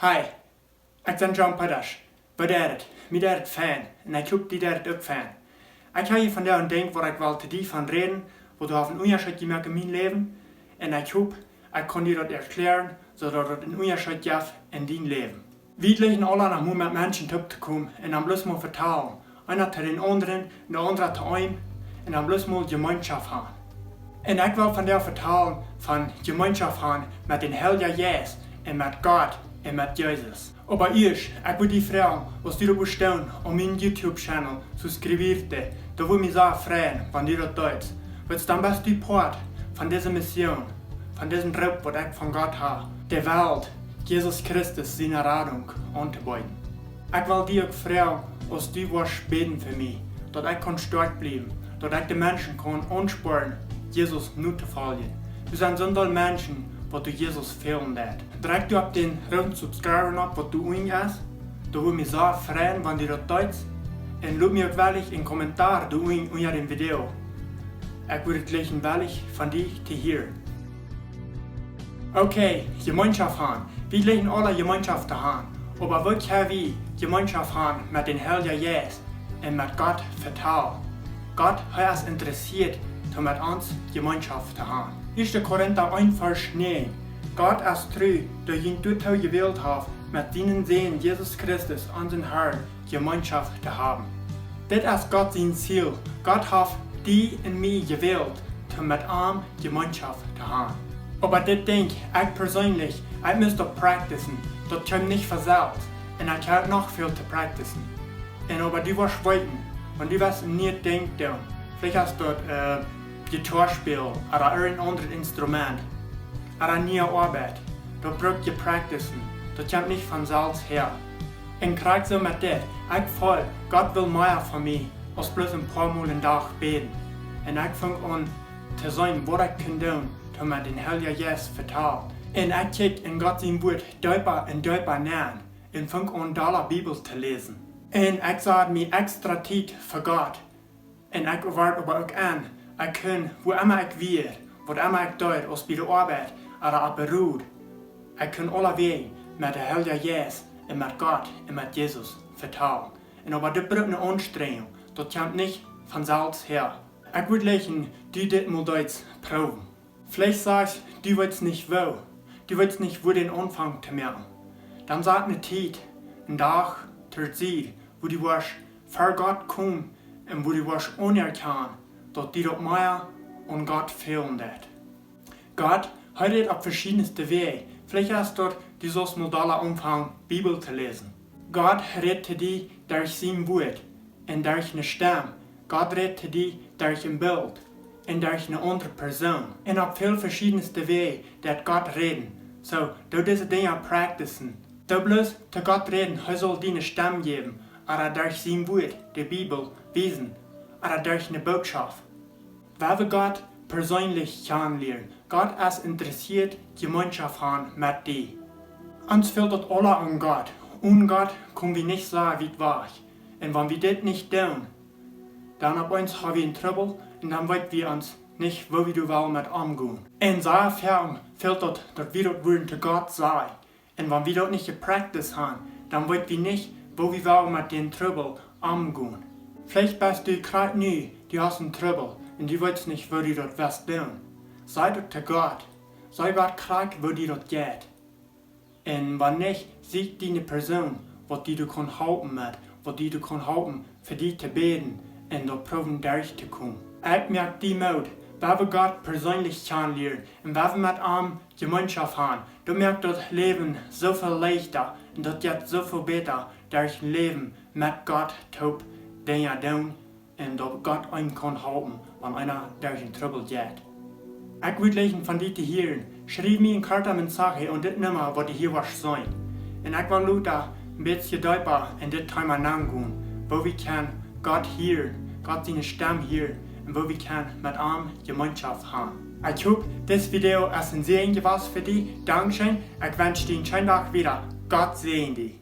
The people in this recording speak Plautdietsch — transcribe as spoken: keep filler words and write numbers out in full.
Hi, ekj sie John Pettasch. Woo jeit et? Mie jeit et fein. Un ekj hop, die jeit et uk fein. Ekj hab hia vondoag een Dinkj, wua ekj well to die von räden, waut haft een Unjascheet jemoakt en mien Läwen. Un ekj hop, ekj kaun die daut erkjläaren, soo daut et een Unjascheet jeft en dien Läwen. Wie jlikjen aula noch mau met Menschen toop to komen un dan bloos mau vetalen. Eena to dän aundren, un de aundra to eenem, un dan bloos mau Jemeenschoft haben. Un ekj well vondoag vetalen von Jemeenschoft haben met dän Heiljen Jeist un met Gott un met Jesus. Oba ieescht, ekj wull die froagen, aus du doa best, aun mienen YouTube-Channel subscribieren, dan wudd mie sea freien, wan du daut deist. Wiels dan best du Poat von dise Mission, von disen Roop, waut ekj von Gott hab, de Welt Jesus Christus siene Radunk auntobeeden. Ekj well die uk froagen, aus du wurscht bäden fa mie, daut ekj kaun stoakj bliewen, daut ekj de Menschen kaun aunspornen, Jesus notofoljen. Doa sent soo väl Menschen, waut doa Jesus fälen deit. Drekj du opp dän rooden Subscribe-Knoop, waut doa unjen es. Daut wudd mie sea freien, wan du daut deist. Un lot mie uk wellich een Kommentar doa unjen unja dän Video. Ekj wudd et jlikjen wellich von die to hieren. Okay, Jemeenschoft haben. Wie jlikjen aula Jemeenschoft to haben. Oba woo kjenn wie Jemeenschoft haben met dän Heiljen Jeist un met Gott vetalen? Gott, hee es interessieet, om met ons Jemeenschoft to haben. Ieeschte Korinta eent Varsch näajen. Gott es tru, dee junt doatoo jewält haft, met sienen Sän Jesus Christus, onsen Herrn, Jemeenschoft to haben. Dit es Gott sien Ziel. Gott haft die un mie jewält, om met am Jemeenschoft to haben. Oba dit Dinkj, ekj perseenlich, ekj mott daut practicen. Daut kjemt nich von selfst. Un ekj hab noch väl to practicen. Un oba du wurscht weeten, wan du west een nieet Dinkj doonen, veleicht es daut, äh, Gitarr spälen, ooda een aundret Instrument, ooda eene niee Oabeit, daut bruck je practicen. Daut kjemt nich von selfst häa. Un krakjt soo met dit. Ekj feeld, Gott well mea von mie, aus bloos een poa Mol een Dach bäden. Un ekj funk aun to seenen, waut ekj kunn doonen, om met dän Heiljen Jeist vetalen. Un ekj kjikj en Gott sien Wuat deepa un deepa nenn. Un funk aun dolla Bibel to läsen. Un ekj säd mie extra Tiet fa Gott. Un ekj wort oba uk aun, ekj kunn, wua emma ekj wia, waut emma ekj deed, aus bie de Oabeit, ooda opp de Road, ekj kunn aulawäajen met dän Heiljen Jeist un met Gott un met Jesus vetalen. Un oba dit brukt eene Aunstrenjunk, daut kjemt nich von selfst häa. Ekj wudd jlikjen, du dit mol deist proowen. Veleicht sajchst du, du weetst nich woo, du weetst nich, wua dän Aunfank to moaken. Dan sat eene Tiet, een Dach, to Tiet, wua du wurscht ver Gott komen un wua du wurscht aunerkjanen, daut die daut mea aun Gott fälen deit. Gott, hee rät opp veschiedne Wäaj. Veleicht es daut, du saust mol dolla aunfangen, Bibel to läsen. Gott rät to die derch sien Wuat un derch eene Stemm. Gott rät to die derch een Bilt un derch eene aundre Persoon. Un opp väl veschiedne Wäaj deit Gott räden. Soo, doo dise Dinja practicen. Doo bloos to Gott räden, hee saul die eene Stemm jäwen, ooda derch sien Wuat, de Bibel, wiesen, ooda derch eene Bootschoft. Wie wellen Gott perseenlich kjanen lieren. Gott es interessieet, Jemeenschoft haben met die. Ons fält daut aula aun Gott. Onen Gott komen wie nich soo wiet wajch. Un wan wie dit nich doonen, dan opp eemol haben wie een Trubbel un dan weeten wie ons nich, woo wie doa wellen met omgonen. Un soo foaken fält daut, daut wie daut Wuat to Gott sajen. Un wan wie daut nich jepracticed haben, dan weeten wie nich, woo wie wellen met dän Trubbel omgonen. Veleicht best du krakjt nu, du hast een Trubbel un du weetst nich, woo du daut west doonen. Saj daut to Gott. Saj Gott krakjt, woo die daut jeit. Un wan nich, sieekj die eene Persoon, waut die doa kaun halpen met, waut die doa kaun halpen, fa die to bäden un daut proowen derchtokomen. Ekj moak die Moot, wie wellen Gott perseenlich kjanen lieren un wie wellen met am Jemeenschoft haben. Daut moakt daut Läwen soo väl leichta un daut jeit soo väl bäta, derch een Läwen met Gott toop Dinja doonen un daut Gott eenem kaun halpen, wan eena derch een Trubbel jeit. Ekj wudd jlikjen von die to hieren. Schriew mie een korta Message aun dit Numma, waut du hia woascht seenen. Un ekj well lota een bät deepa en dit Thema nengonen, woo wie kjennen Gott hieren, Gott siene Stemm hieren un woo wie kjennen met am Jemeenschoft haben. Ekj hop, dit Video es een Säajen jewast fa die. Dankscheen. Ekj wensch die een scheenen Dach wieda. Gott säajen die.